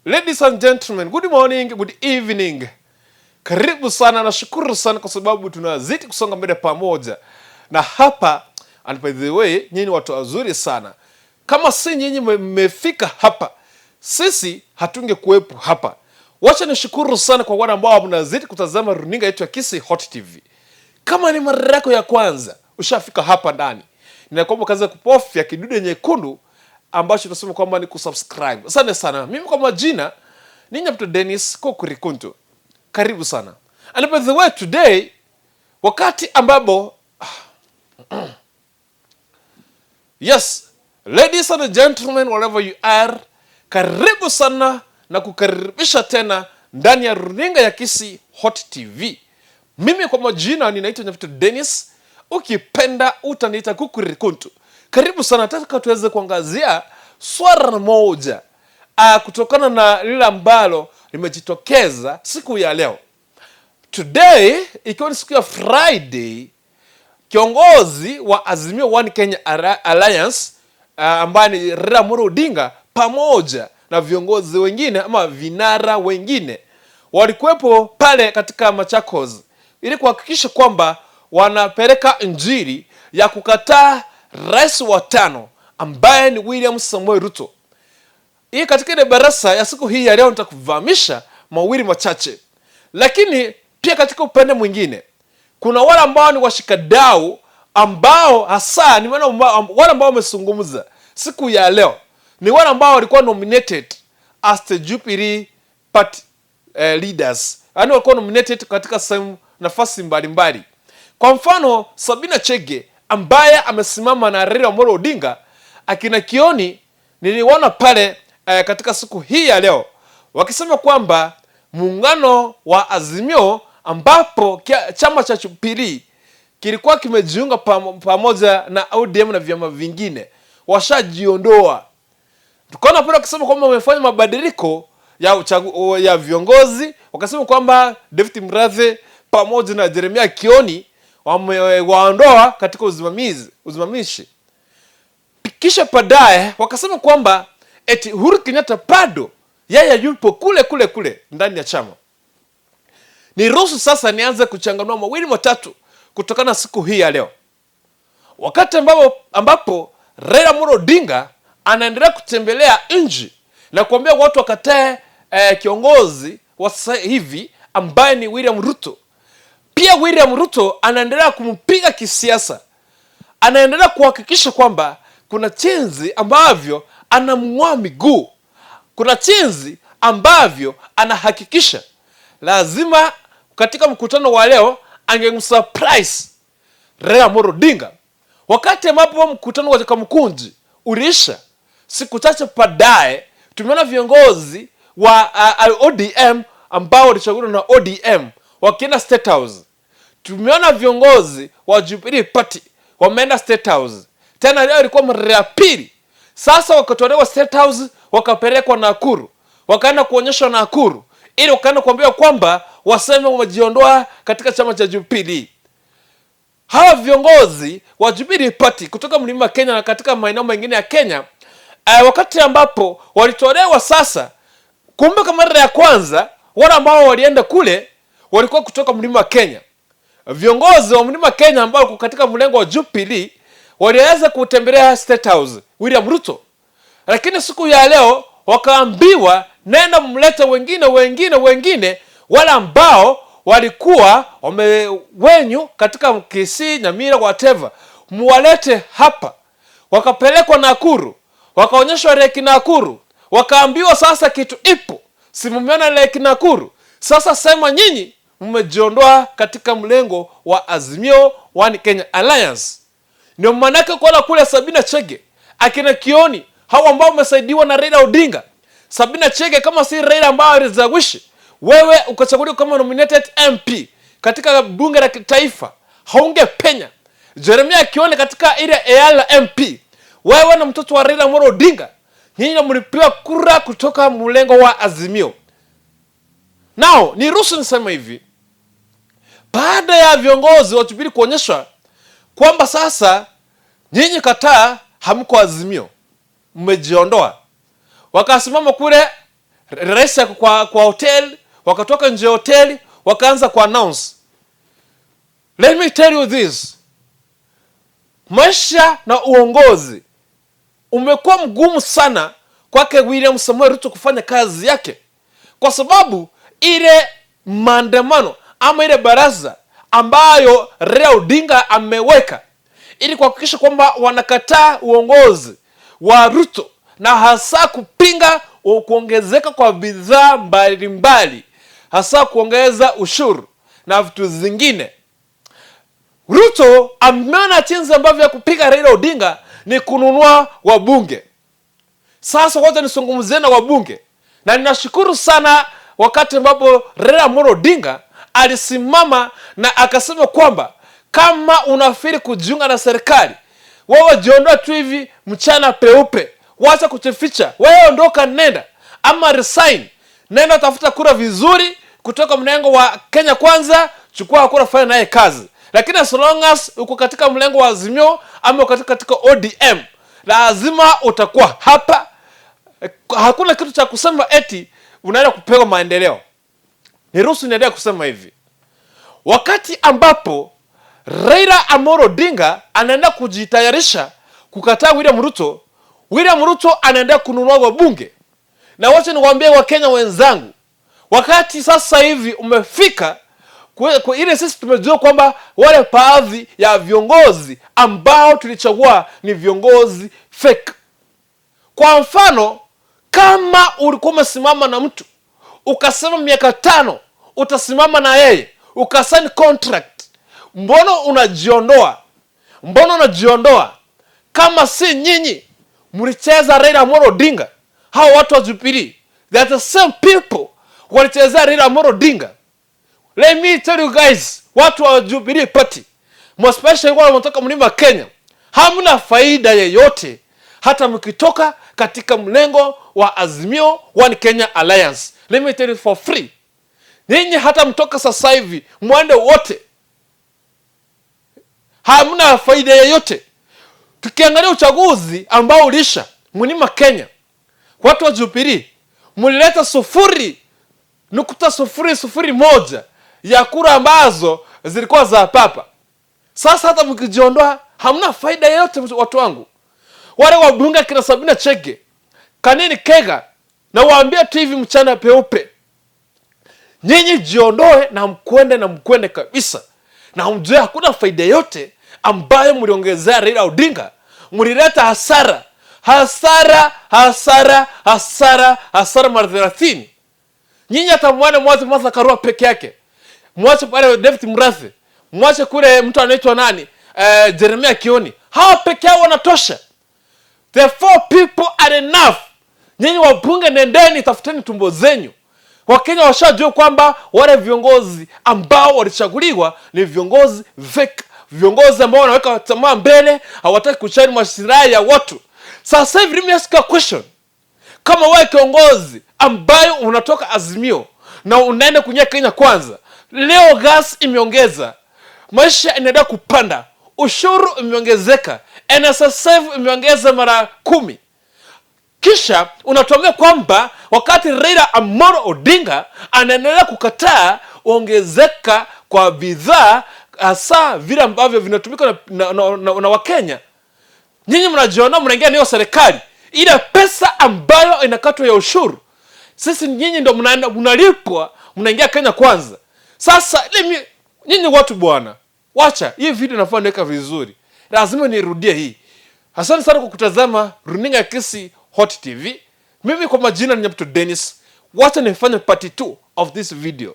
Ladies and gentlemen, good morning, good evening. Karibu sana, nashukuru sana kwa sababu tunazidi kusonga mbele pamoja. Na hapa, and by the way, nyinyi watu wazuri sana. Kama si nyinyi mmefika hapa, sisi hatungekuwepo hapa. Wacha nishukuru sana kwa wale ambao mnazidi kutazama runinga yetu ya Kisii Hot TV. Kama ni mara yako ya kwanza ushafika hapa ndani, ninakuomba kaza kubofya kidude nyekundu ambacho tunasema kwamba ni kusubscribe. Asante sana. Mimi kwa majina ni Nyapto Dennis Kokurikuntu. Karibu sana. And by the way today, wakati ambapo, yes, ladies and gentlemen, wherever you are, karibu sana na kukaribisha tena ndani ya runinga ya Kisii Hot TV. Mimi kwa majina ninaitwa Nyapto Dennis, ukipenda utaniita Kukurikuntu. Karibu sana, nataka tuweze kuangazia swala moja kutokana na lile ambalo limejitokeza siku ya leo. Today ikiwa ni siku ya Friday, kiongozi wa Azimio One Kenya Alliance ambaye ni Raila Amolo Odinga pamoja na viongozi wengine ama vinara wengine walikuwepo pale katika Machakos ili kuhakikisha kwamba wanapeleka injili ya kukataa rais wa tano ambaye ni William Samoei Ruto. Hii katika ile barasa ya siku hii ya leo nitakuvamisha mawili machache, lakini pia katika upande mwingine kuna wale ambao ni washikadau ambao hasa ni wale ambao wamezungumza siku ya leo ni wale ambao walikuwa nominated as the Jubilee Party leaders, yaani walikuwa nominated katika sehemu nafasi mbalimbali. Kwa mfano Sabina Chege ambaye amesimama na Raila Amolo Odinga, akina Kioni niliona pale katika siku hii ya leo wakisema kwamba muungano wa Azimio ambapo chama cha Jubilee kilikuwa kimejiunga pamoja na ODM na vyama vingine washajiondoa. Tukaona pale wakisema kwamba wamefanya mabadiliko ya viongozi, wakasema kwamba David Murathe pamoja na Jeremia Kioni wamewaondoa katika usimamizi. Kisha baadaye wakasema kwamba eti Uhuru Kenyatta bado yeye yupo kule kule kule ndani ya chama. Niruhusu sasa nianze kuchanganua mawili matatu kutokana na siku hii ya leo, wakati ambapo Raila Amolo Odinga anaendelea kutembelea nchi na kuambia watu wakatae kiongozi wa sasa hivi ambaye ni William Ruto. Pia William Ruto anaendelea kumpiga kisiasa, anaendelea kuhakikisha kwamba kuna chinzi ambavyo anamng'oa miguu, kuna chinzi ambavyo anahakikisha lazima katika mkutano wa leo angemsurprise Raila Amolo Odinga. Wakati ambapo mkutano wa Kamukunji uliisha, siku chache baadaye tumeona viongozi wa ODM ambao walichaguliwa na ODM wakienda State House. Tumeona viongozi wa Jubilee Party wameenda State House. Tena leo ilikuwa mara ya pili. Sasa wakatolewa State House wakapelekwa Nakuru, wakaenda kuonyeshwa Nakuru ili wakaenda kuambiwa kwamba waseme wamejiondoa katika chama cha Jubilee. Hawa viongozi wa Jubilee Party kutoka mlima Kenya na katika maeneo mengine ya Kenya, wakati ambapo walitolewa sasa, kumbuka mara ya kwanza wale ambao walienda kule walikuwa kutoka mlima Kenya. Viongozi wa mlima Kenya ambao wako katika mlengo wa Jubilee waliweza kutembelea State House William Ruto, lakini siku ya leo wakaambiwa nenda mlete wengine wengine wengine wale ambao walikuwa wenyu katika Kisii, Nyamira, whatever, muwalete hapa. Wakapelekwa Nakuru, wakaonyeshwa Lake Nakuru, wakaambiwa sasa kitu ipo, si mumeona Lake Nakuru, sasa sema nyinyi mmejiondoa katika mlengo wa Azimio One Kenya Alliance. Ndio maanake kuona kule Sabina Chege akina Kioni, hao ambao wamesaidiwa na Raila Odinga. Sabina Chege kama si Raila ambao alizawishi wewe ukachaguliwa kama nominated MP katika bunge la kitaifa, haungepenya. Jeremia Kioni katika ile EALA MP, wewe na mtoto wa Raila Amolo Odinga, nyinyi mlipewa kura kutoka mlengo wa Azimio. Now, niruhusu niseme hivi, baada ya viongozi wa Jubilee kuonyesha kwamba sasa nyinyi kataa hamko Azimio, mmejiondoa, wakasimama kule Rais ako kwa hotel, wakatoka nje ya hoteli wakaanza ku announce. Let me tell you this, maisha na uongozi umekuwa mgumu sana kwake William Samoei Ruto kufanya kazi yake, kwa sababu ile maandamano ama ile baraza ambayo Raila Odinga ameweka ili kuhakikisha kwamba wanakataa uongozi wa Ruto na hasa kupinga kuongezeka kwa bidhaa mbalimbali, hasa kuongeza ushuru na vitu zingine. Ruto ameona jinsi ambavyo ya kupiga Raila Odinga ni kununua wabunge. Sasa wacha nizungumzie na wabunge, na ninashukuru sana wakati ambapo Raila Amolo Odinga alisimama na akasema kwamba kama unafikiri kujiunga na serikali, wewe jiondoe tu hivi mchana peupe, wacha kujificha, wewe ondoka, nenda ama resign, nenda tafuta kura vizuri kutoka mlengo wa Kenya Kwanza, chukua kura, fanya naye kazi. Lakini as long as uko katika mlengo wa Azimio ama uko katika ODM, lazima utakuwa hapa. Hakuna kitu cha kusema eti unaenda kupewa maendeleo. Niruhusu niendelee kusema hivi, wakati ambapo Raila Amolo Odinga anaenda kujitayarisha kukataa William Ruto, William Ruto anaenda kununua wabunge. Na wacha niwaambie Wakenya wenzangu, wakati sasa hivi umefika kwa ile sisi tumejua kwamba wale baadhi ya viongozi ambao tulichagua ni viongozi fake. Kwa mfano, kama ulikuwa umesimama na mtu ukasema miaka 5 utasimama na yeye, ukasign contract, mbona unajiondoa? Mbona unajiondoa? Kama si nyinyi mlicheza Raila Amolo Odinga, hao watu wa Jubilee, they are the same people walichezea Raila Amolo Odinga. Let me tell you guys, watu wa Jubilee Party, more especially wale wanatoka mlima Kenya, hamna faida yeyote hata mkitoka katika mlengo wa Azimio One Kenya Alliance. Let me tell you for free. Ninyi hata mtoka sasa hivi mwende wote, hamna faida yeyote. Tukiangalia uchaguzi ambao ulisha mlima Kenya, watu wa Jubilee mlileta 0.001 ya kura ambazo zilikuwa za papa. Sasa hata mkijiondoa hamna faida yoyote, watu wangu. Wale wabunge kina Sabina Chege, Kanini Kega, na waambia tu hivi mchana peupe, nyinyi jiondoe na mkwende na mkwende kabisa, na mjue hakuna faida yote ambayo mliongezea Raila Odinga. Mlileta hasara, hasara, hasara, hasara, hasara mara 30. Nyinyi hata mwana mwache Martha Karua peke yake, mwache pale David Murathe, mwache kule mtu anaitwa nani, Jeremiah Kioni, hawa peke yao wanatosha. The four people are enough. Nyinyi wabunge, nendeni tafuteni tumbo zenyu. Wakenya washajua kwamba wale viongozi ambao walichaguliwa ni viongozi fake, viongozi ambao wanaweka tamaa mbele, hawataki kujali maslahi ya watu. Sasa hivi let me ask you a question. Kama wewe kiongozi ambayo unatoka Azimio na unaenda kuingia Kenya Kwanza, leo gas imeongeza, maisha inaendelea kupanda, ushuru imeongezeka, NSSF imeongeza mara 10, kisha unatuambia kwamba wakati Raila Amolo Odinga anaendelea kukataa ongezeka kwa bidhaa, hasa vile ambavyo vinatumika na Wakenya, nyinyi mnajiona mnaingia nayo serikali, ile pesa ambayo inakatwa ya ushuru, sisi nyinyi ndio mnalipwa, mnaingia Kenya Kwanza. Sasa nyinyi watu bwana, wacha hii video nafaa niweka vizuri, lazima nirudie hii. Asante sana kwa kutazama runinga ya Kisii Hot TV. Mimi kwa majina ni Nyabuto Dennis. Wacha nifanye part 2 of this video.